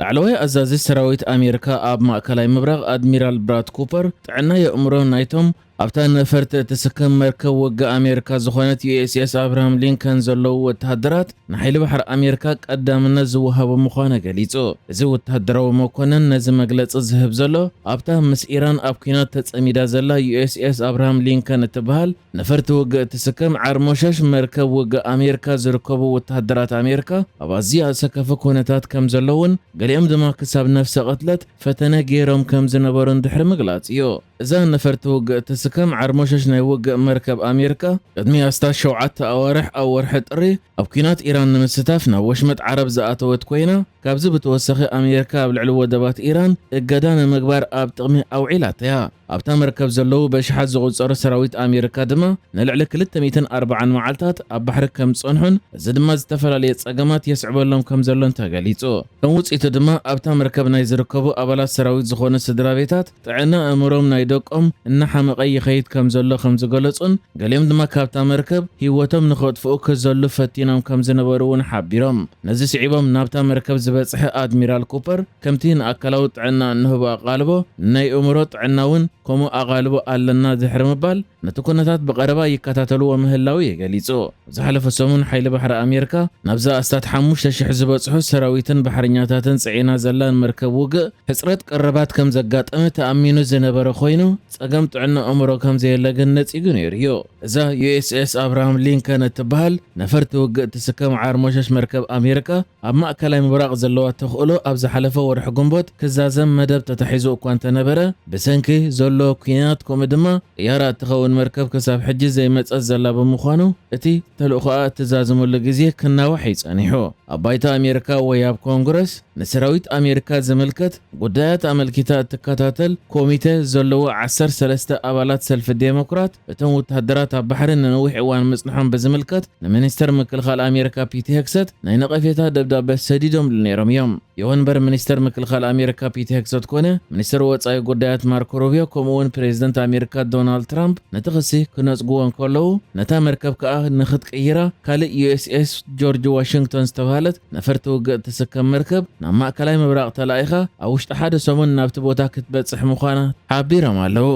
ላዕለዋይ ኣዛዚ ሰራዊት ኣሜሪካ ኣብ ማእከላይ ምብራቕ ኣድሚራል ብራድ ኩፐር፣ ጥዕና የእምሮ ናይቶም ኣብታ ነፈርቲ እትስከም መርከብ ውግእ ኣሜሪካ ዝኾነት ዩ ኤስ ኤስ ኣብርሃም ሊንከን ዘለዉ ወተሃደራት ንሓይሊ ባሕሪ ኣሜሪካ ቀዳምነት ዝወሃቦ ምዃኑ ገሊጹ። እዚ ወተሃደራዊ መኮነን ነዚ መግለጺ ዝህብ ዘሎ፣ ኣብታ ምስ ኢራን ኣብ ኲናት ተጸሚዳ ዘላ ዩ ኤስ ኤስ ኣብርሃም ሊንከን እትበሃል ነፈርቲ ውግእ እትስከም ዓርሞሸሽ መርከብ ውግእ ኣሜሪካ ዝርከቡ ወተሃደራት ኣሜሪካ ኣብ ኣዝዩ ኣሰካፊ ኩነታት ከም ዘለውን ገሊኦም ድማ ክሳብ ነፍሰ ቅትለት ፈተነ ገይሮም ከም ዝነበሩን ድሕሪ ምግላጽ እዩ። እዛ ነፈርቲ ውግእ እትስከም ዓርሞሸሽ ናይ ውግእ መርከብ ኣሜሪካ ቅድሚ ኣስታት ሸውዓተ ኣዋርሕ ኣብ ወርሒ ጥሪ ኣብ ኲናት ኢራን ንምስታፍ ናብ ወሽመጥ ዓረብ ዝኣተወት ኮይና፣ ካብዚ ብተወሳኺ ኣሜሪካ ኣብ ልዕሊ ወደባት ኢራን እገዳ ንምግባር ኣብ ጥቕሚ ኣውዒላታ እያ። ኣብታ መርከብ ዘለዉ በሽሓት ዝቑጸሩ ሰራዊት ኣሜሪካ ድማ ንልዕሊ ክልተ ሚእትን ኣርባዓን መዓልታት ኣብ ባሕሪ ከም ዝጸንሑን፣ እዚ ድማ ዝተፈላለየ ጸገማት የስዕበሎም ከም ዘሎን ተገሊጹ። ከም ውጽኢቱ ድማ ኣብታ መርከብ ናይ ዝርከቡ ኣባላት ሰራዊት ዝኾኑ ስድራ ቤታት ጥዕና ኣእምሮም ናይ ደቆም እናሓመቐ ይኸይድ ከም ዘሎ ከም ዝገለጹን፣ ገሊኦም ድማ ካብታ መርከብ ህይወቶም ንኸጥፍኡ ክዘሉ ፈቲኖም ከም ዝነበሩ እውን ሓቢሮም። ነዚ ስዒቦም ናብታ መርከብ ዝበጽሐ ኣድሚራል ኩፐር፣ ከምቲ ንኣካላዊ ጥዕና እንህቦ ኣቓልቦ፣ ናይ ኣእምሮ ጥዕና እውን ከምኡ ኣቓልቦ ኣለና ድሕሪ ምባል፣ ነቲ ኩነታት ብቐረባ ይከታተልዎ ምህላዉ እዩ ገሊጹ። ኣብ ዝሓለፈ ሰሙን ሓይሊ ባሕሪ ኣሜሪካ ናብዛ ኣስታት ሓሙሽተ ሽሕ ዝበጽሑ ሰራዊትን ባሕረኛታትን ጽዒና ዘላን መርከብ ውግእ ሕጽረት ቀረባት ከም ዘጋጠመ ተኣሚኑ ዝነበረ ኮይኑ፣ ጸገም ጥዕና ኣእምሮ ከም ዘየለ ግን ነጺጉ ነይሩ እዩ። እዛ ዩ ኤስ ኤስ ኣብርሃም ሊንከን እትበሃል ነፈርቲ ውግእ እትስከም ዓርሞሸሽ መርከብ ኣሜሪካ ኣብ ማእከላይ ምብራቕ ዘለዋ ተኽእሎ ኣብ ዝሓለፈ ወርሒ ግንቦት ክዛዘም መደብ ተታሒዙ እኳ እንተነበረ፣ ብሰንኪ ዘሎ ኲናት ከምኡ ድማ ጥያራ እትኸውን መርከብ ክሳብ ሕጂ ዘይመጸት ዘላ ብምዃኑ፣ እቲ ተልእኾኣ እትዛዝመሉ ግዜ ክናዋሕ እዩ ጸኒሑ። ኣብ ባይታ ኣሜሪካ ወይ ኣብ ኮንግረስ ንሰራዊት ኣሜሪካ ዝምልከት ጉዳያት ኣመልኪታ እትከታተል ኮሚተ ዘለዎ ዓሰርተ ሰለስተ ኣባላት ሰልፊ ዴሞክራት፣ እቶም ወተሃደራት ኣብ ባሕሪ ንነዊሕ እዋን ምጽንሖም ብዝምልከት ንሚኒስተር ምክልኻል ኣሜሪካ ፒት ሄግሰት ናይ ነቐፌታ ደብዳበ ሰዲዶምሉ ነይሮም እዮም። ይኹን እምበር፣ ሚኒስተር ምክልኻል ኣሜሪካ ፒት ሄግሰት ኮነ ሚኒስተር ወጻኢ ጉዳያት ማርኮ ሩቢዮ፣ ከምኡ እውን ፕሬዚደንት ኣሜሪካ ዶናልድ ትራምፕ ነቲ ክሲ ክነጽግዎ እንከለዉ፣ ነታ መርከብ ከኣ ንኽትቅይራ ካልእ ዩ ኤስ ኤስ ጆርጅ ዋሽንግቶን ዝተባህለት ነፈርቲ ውግእ እትስከም መርከብ ናብ ማእከላይ ምብራቕ ተላኢኻ ኣብ ውሽጢ ሓደ ሰሙን ናብቲ ቦታ ክትበጽሕ ምዃና ሓቢሮም ኣለዉ።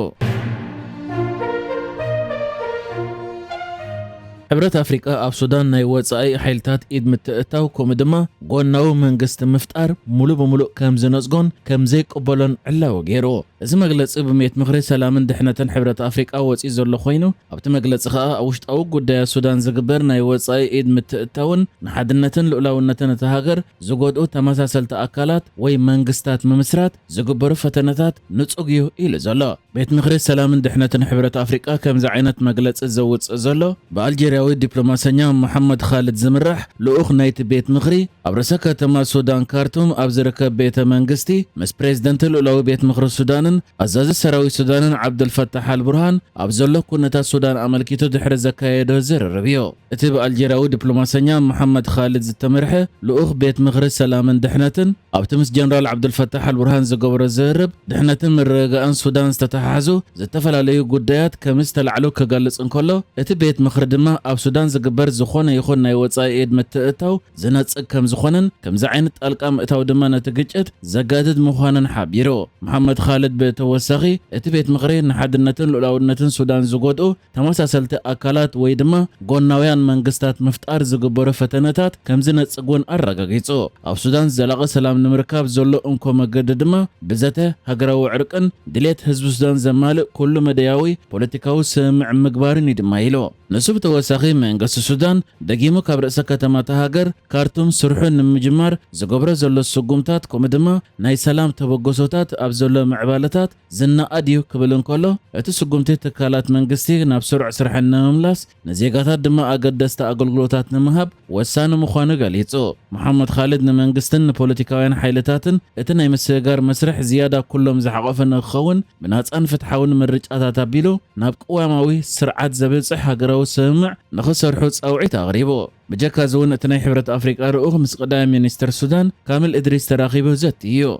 ሕብረት ኣፍሪቃ ኣብ ሱዳን ናይ ወጻኢ ሓይልታት ኢድ ምትእታው ከምኡ ድማ ጎናዊ መንግስቲ ምፍጣር ሙሉእ ብምሉእ ከም ዝነጽጎን ከም ዘይቅበሎን ዕላዊ ገይሩ። እዚ መግለጺ ብቤት ምኽሪ ሰላምን ድሕነትን ሕብረት ኣፍሪቃ ወጺኡ ዘሎ ኮይኑ፣ ኣብቲ መግለጺ ከኣ ኣብ ውሽጣዊ ጉዳያት ሱዳን ዝግበር ናይ ወጻኢ ኢድ ምትእታውን ንሓድነትን ልኡላውነትን እታ ሃገር ዝጎድኡ ተመሳሰልቲ ኣካላት ወይ መንግስታት ምምስራት ዝግበሩ ፈተነታት ንጹግ እዩ ኢሉ ዘሎ። ቤት ምኽሪ ሰላምን ድሕነትን ሕብረት ኣፍሪቃ ከምዚ ዓይነት መግለጺ ዘውጽእ ዘሎ ብኣልጀርያዊ ዲፕሎማሰኛ መሓመድ ኻልድ ዝምራሕ ልኡኽ ናይቲ ቤት ምኽሪ ኣብ ርእሰ ከተማ ሱዳን ካርቱም ኣብ ዝርከብ ቤተ መንግስቲ ምስ ፕሬዝደንት ልኡላዊ ቤት ምኽሪ ሱዳንን ኣዛዚ ሰራዊት ሱዳንን ዓብደልፈታሕ ኣልቡርሃን ኣብ ዘሎ ኩነታት ሱዳን ኣመልኪቱ ድሕሪ ዘካየዶ ዝርርብ እዩ። እቲ ብኣልጀርያዊ ዲፕሎማሰኛ መሓመድ ኻልድ ዝተመርሐ ልኡኽ ቤት ምኽሪ ሰላምን ድሕነትን ኣብቲ ምስ ጀነራል ዓብዱልፈታሕ ኣልቡርሃን ዝገበሮ ዝርርብ ድሕነትን ምርግጋእን ሱዳን ዝተተሓሓዙ ዝተፈላለዩ ጉዳያት ከም ዝተላዕሉ ክገልጽ እንከሎ፣ እቲ ቤት ምኽሪ ድማ ኣብ ሱዳን ዝግበር ዝኾነ ይኹን ናይ ወጻኢ ኢድ ምትእትታው ዝነጽግ ከም ዝኾነን ከምዚ ዓይነት ጣልቃ ምእታው ድማ ነቲ ግጭት ዘጋድድ ምዃኑን ሓቢሩ። መሓመድ ኻልድ ብተወሳኺ፣ እቲ ቤት ምኽሪ ንሓድነትን ልኡላውነትን ሱዳን ዝጎድኡ ተመሳሰልቲ ኣካላት ወይ ድማ ጎናውያን መንግስታት ምፍጣር ዝግበሩ ፈተነታት ከም ዝነጽግ እውን ኣረጋጊጹ። ኣብ ሱዳን ዘላቒ ሰላም ንምርካብ ዘሎ እንኮ መገዲ ድማ ብዘተ፣ ሃገራዊ ዕርቅን ድሌት ህዝቢ ሱዳን ዘማልእ ኩሉ መደያዊ ፖለቲካዊ ስምምዕ ምግባርን እዩ ድማ ኢሉ። ንሱ ብተወሳኺ መንግስቲ ሱዳን ደጊሙ ካብ ርእሰ ከተማ እታ ሃገር ካርቱም ስርሑ ንምጅማር ዝገብሮ ዘሎ ስጉምታት ከምኡ ድማ ናይ ሰላም ተበገሶታት ኣብ ዘሎ ምዕባለታት ዝነኣድ እዩ ክብል እንከሎ፣ እቲ ስጉምቲ ትካላት መንግስቲ ናብ ስሩዕ ስርሐን ንምምላስ፣ ንዜጋታት ድማ ኣገደስቲ ኣገልግሎታት ንምሃብ ወሳኒ ምዃኑ ገሊጹ። መሓመድ ኻልድ ንመንግስትን ንፖለቲካውያን ሓይልታትን እቲ ናይ ምስግጋር መስርሕ ዝያዳ ኩሎም ዝሓቖፈ ንክኸውን ብናጻን ፍትሓውን ምርጫታት ኣቢሉ ናብ ቅዋማዊ ስርዓት ዘብጽሕ ሃገራዊ ስምምዕ ንኽሰርሑ ጻውዒት ኣቕሪቡ። ብጀካ እዚ እውን እቲ ናይ ሕብረት ኣፍሪቃ ልኡኽ ምስ ቀዳማይ ሚኒስተር ሱዳን ካምል እድሪስ ተራኺቡ ዘትዩ እዩ።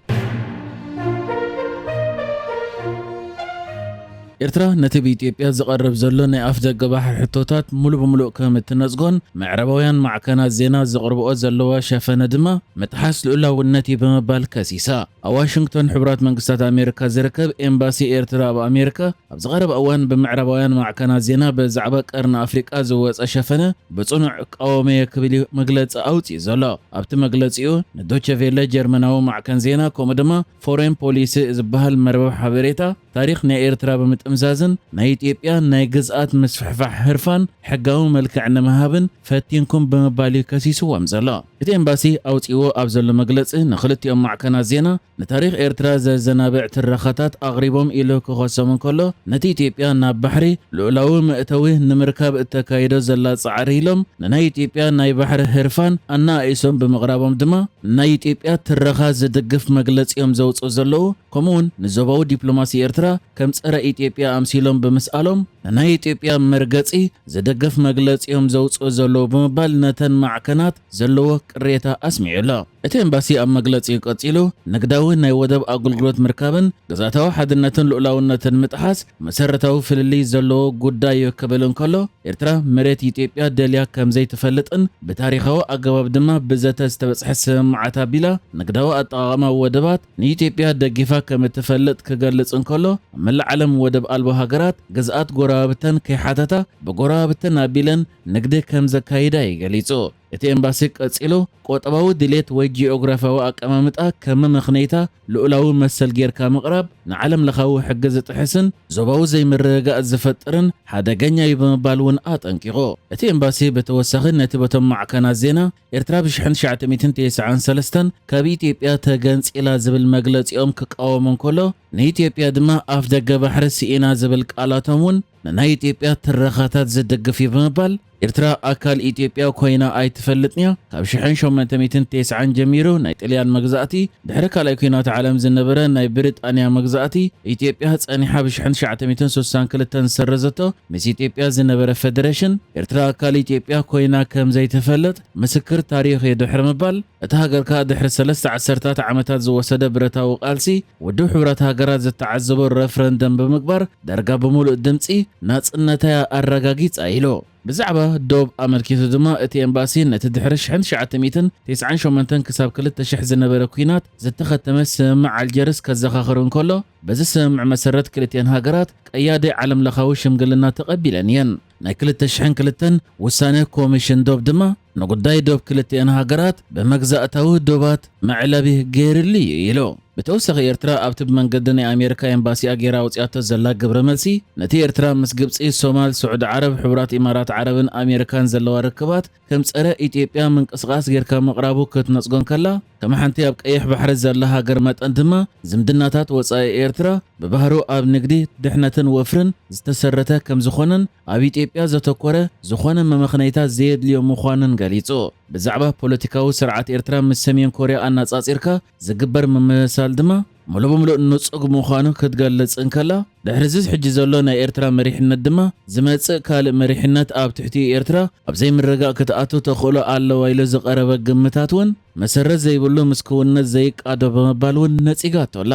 ኤርትራ ነቲ ብኢትዮጵያ ዝቐርብ ዘሎ ናይ ኣፍ ደገ ባሕሪ ሕቶታት ሙሉ ብምሉእ ከም እትነጽጎን ምዕራባውያን ማዕከናት ዜና ዘቕርብኦ ዘለዋ ሸፈነ ድማ ምጥሓስ ልኡላውነት እዩ ብምባል ከሲሳ። ኣብ ዋሽንግቶን ሕቡራት መንግስታት ኣሜሪካ ዝርከብ ኤምባሲ ኤርትራ ኣብ ኣሜሪካ ኣብ ዝቐረበ እዋን ብምዕራባውያን ማዕከናት ዜና ብዛዕባ ቀርኒ ኣፍሪቃ ዝወጸ ሸፈነ ብጽኑዕ እቃወመዮ ክብል እዩ መግለጺ ኣውጺኡ ዘሎ። ኣብቲ መግለጺኡ ንዶቸ ቬለ ጀርመናዊ ማዕከን ዜና ከምኡ ድማ ፎሬን ፖሊሲ ዝበሃል መርበብ ሓበሬታ ታሪኽ ናይ ኤርትራ ብምጥምዛዝን ናይ ኢትዮጵያ ናይ ግዝኣት ምስፍሕፋሕ ህርፋን ሕጋዊ መልክዕ ንምሃብን ፈቲንኩም ብምባል እዩ ከሲስዎም ዘሎ። እቲ ኤምባሲ ኣውጺዎ ኣብ ዘሎ መግለጺ ንኽልቲኦም ማዕከናት ዜና ንታሪኽ ኤርትራ ዘዘናብዕ ትረኻታት ኣቕሪቦም ኢሉ ክኸሶም እንከሎ ነቲ ኢትዮጵያ ናብ ባሕሪ ልኡላዊ መእተዊ ንምርካብ እተካይዶ ዘላ ጻዕሪ ኢሎም ንናይ ኢትዮጵያ ናይ ባሕሪ ህርፋን ኣናኣኢሶም ብምቕራቦም ድማ ንናይ ኢትዮጵያ ትረኻ ዝድግፍ መግለጺ እዮም ዘውጽኡ ዘለዉ። ከምኡውን ንዞባዊ ዲፕሎማሲ ኤርትራ ከም ጸረ ኢትዮጵያ ኣምሲሎም ብምስኣሎም ንናይ ኢትዮጵያ መርገጺ ዝድግፍ መግለጺ እዮም ዘውጽኡ ዘለዉ ብምባል ነተን ማዕከናት ዘለዎ ቅሬታ ኣስሚዑ ኣሎ። እቲ ኤምባሲ ኣብ መግለጺኡ ቀጺሉ ንግዳዊ ናይ ወደብ ኣገልግሎት ምርካብን ግዝኣታዊ ሓድነትን ልኡላውነትን ምጥሓስ መሰረታዊ ፍልልይ ዘለዎ ጉዳይ እዩ ክብል እንከሎ ኤርትራ መሬት ኢትዮጵያ ደልያ ከም ዘይትፈልጥን ብታሪኻዊ ኣገባብ ድማ ብዘተ ዝተበጽሐ ስምምዓት ኣቢላ ንግዳዊ ኣጠቓቕማ ወደባት ንኢትዮጵያ ደጊፋ ከም እትፈልጥ ክገልጽ እንከሎ ኣብ መላእ ዓለም ወደብ ኣልቦ ሃገራት ግዝኣት ጎረባብተን ከይሓተታ ብጎረባብተን ኣቢለን ንግዲ ከም ዘካይዳ እዩ ገሊጹ። እቲ ኤምባሲ ቀጺሉ ቆጠባዊ ድሌት ወይ ጂኦግራፊያዊ ኣቀማምጣ ከም መመኽነይታ ልኡላዊ መሰል ጌርካ ምቕራብ ንዓለም ለኻዊ ሕጊ ዝጥሕስን ዞባዊ ዘይምርግጋእ ዝፈጥርን ሓደገኛ እዩ ብምባል እውን ኣጠንቂቑ። እቲ ኤምባሲ ብተወሳኺ ነቲ በቶም ማዕከናት ዜና ኤርትራ ብ ሽሕን ትሽዓተ ሚእትን ተስዓን ሰለስተን ካብ ኢትዮጵያ ተገንጺላ ዝብል መግለጺኦም ክቃወሙ እንከሎ ንኢትዮጵያ ድማ ኣፍ ደገ ባሕሪ ስኢና ዝብል ቃላቶም እውን ንናይ ኢትዮጵያ ትረኻታት ዝድግፍ እዩ ብምባል ኤርትራ ኣካል ኢትዮጵያ ኮይና ኣይትፈልጥን እያ። ካብ ሽሕን ሸሞንተ ሚእትን ተስዓን ጀሚሩ ናይ ጥልያን መግዛእቲ ድሕሪ ካልኣይ ኲናት ዓለም ዝነበረ ናይ ብሪጣንያ መግዛእቲ ኢትዮጵያ ጸኒሓ ብ ሽሕን ትሽዓተ ሚእትን ስሳን ክልተን ዝሰረዘቶ ምስ ኢትዮጵያ ዝነበረ ፈደረሽን ኤርትራ ኣካል ኢትዮጵያ ኮይና ከም ዘይትፈልጥ ምስክር ታሪኽ እዩ ድሕሪ ምባል እታ ሃገር ከኣ ድሕሪ ሰለስተ ዓሰርታት ዓመታት ዝወሰደ ብረታዊ ቃልሲ ውድብ ሕቡራት ሃገራት ዝተዓዘቦ ረፍረንደም ብምግባር ዳርጋ ብምሉእ ድምጺ ናጽነታ ኣረጋጊጻ ኢሉ። ብዛዕባ ዶብ ኣመልኪቱ ድማ እቲ ኤምባሲ ነቲ ድሕሪ ሽሕን ትሽዓተ ሚእትን ተስዓን ሸሞንተን ክሳብ ክልተ ሽሕ ዝነበረ ኲናት ዝተኸተመ ስምምዕ ኣልጀርስ ከዘኻኽር እንከሎ በዚ ስምምዕ መሰረት ክልቲአን ሃገራት ቀያዲ ዓለም ለኻዊ ሽምግልና ተቐቢለን እየን። ናይ ክልተ ሽሕን ክልተን ውሳነ ኮሚሽን ዶብ ድማ ንጉዳይ ዶብ ክልቲአን ሃገራት ብመግዛእታዊ ዶባት መዕለቢ ገይርሉ እዩ ኢሉ። ብተወሳኺ ኤርትራ ኣብቲ ብመንገዲ ናይ ኣሜሪካ ኤምባሲኣ ገይራ ኣውፂኣቶ ዘላ ግብረ መልሲ ነቲ ኤርትራ ምስ ግብፂ፣ ሶማል፣ ስዑዲ ዓረብ፣ ሕቡራት ኢማራት ዓረብን ኣሜሪካን ዘለዋ ርክባት ከም ጸረ ኢትዮጵያ ምንቅስቓስ ጌርካ ምቕራቡ ክትነጽጎ እንከላ፣ ከም ሓንቲ ኣብ ቀይሕ ባሕሪ ዘላ ሃገር መጠን ድማ ዝምድናታት ወጻኢ ኤርትራ ብባህሩ ኣብ ንግዲ፣ ድሕነትን ወፍርን ዝተሰረተ ከም ዝኾነን ኣብ ኢትዮጵያ ዘተኮረ ዝኾነ መመኽነይታ ዘየድልዮ ምዃኑን ገሊጹ። ብዛዕባ ፖለቲካዊ ስርዓት ኤርትራ ምስ ሰሜን ኮርያ ኣነጻጺርካ ዝግበር ምምስሳል ድማ ምሉእ ብምሉእ ንጹግ ምዃኑ ክትገልጽ እንከላ፣ ድሕሪ እዚ ሕጂ ዘሎ ናይ ኤርትራ መሪሕነት ድማ ዝመጽእ ካልእ መሪሕነት ኣብ ትሕቲ ኤርትራ ኣብ ዘይምርግጋእ ክትኣቱ ተኽእሎ ኣለዋ ኢሉ ዝቐረበ ግምታት እውን መሰረት ዘይብሉ ምስ ክውንነት ዘይቃዶ ብምባል እውን ነጺጋቶ ኣላ።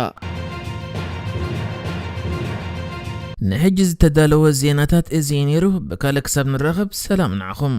ንሕጂ ዝተዳለወ ዜናታት እዚ እዩ ነይሩ። ብካልእ ክሳብ ንራኸብ ሰላም ንዓኹም።